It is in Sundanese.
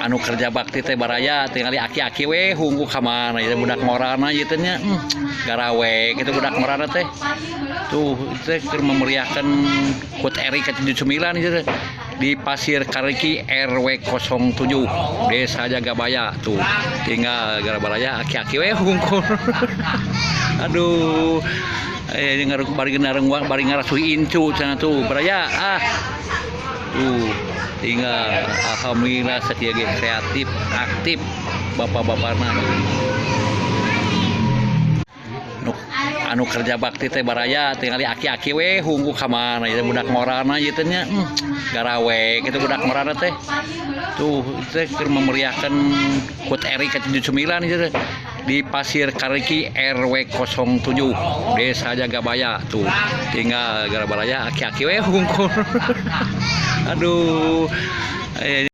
Anu kerja bakti teh, baraya, tingali aki-aki we hungkul ka mana ieu budak ngorana ieu teh nya. Garawe kitu budak ngorana teh. Tuh, itu teh keur memeriahkan HUT RI ke-79 ieu teh di Pasir Kariki RW 07, Desa Jagabaya. Tuh, tinggal gara baraya aki-aki we hungkul. Aduh, eh, ngarung bari nareng bari ngarasuh incu cenah. Tuh, baraya, ah, tuh tinggal. Alhamdulillah, sakieu ge kreatif, aktif bapak-bapakna. Nu anu kerja bakti teh, baraya, tingali aki-aki we hungkul ka mana ieu budak ngorana ieu teh nya. Garawe kitu budak ngorana teh. Tuh, itu teh keur memeriahkan HUT RI ke-79 ieu teh di Pasir Kariki RW 07, Desa Jagabaya. Tuh, tinggal gara baraya aki-aki we hungkul. Aduh, eh.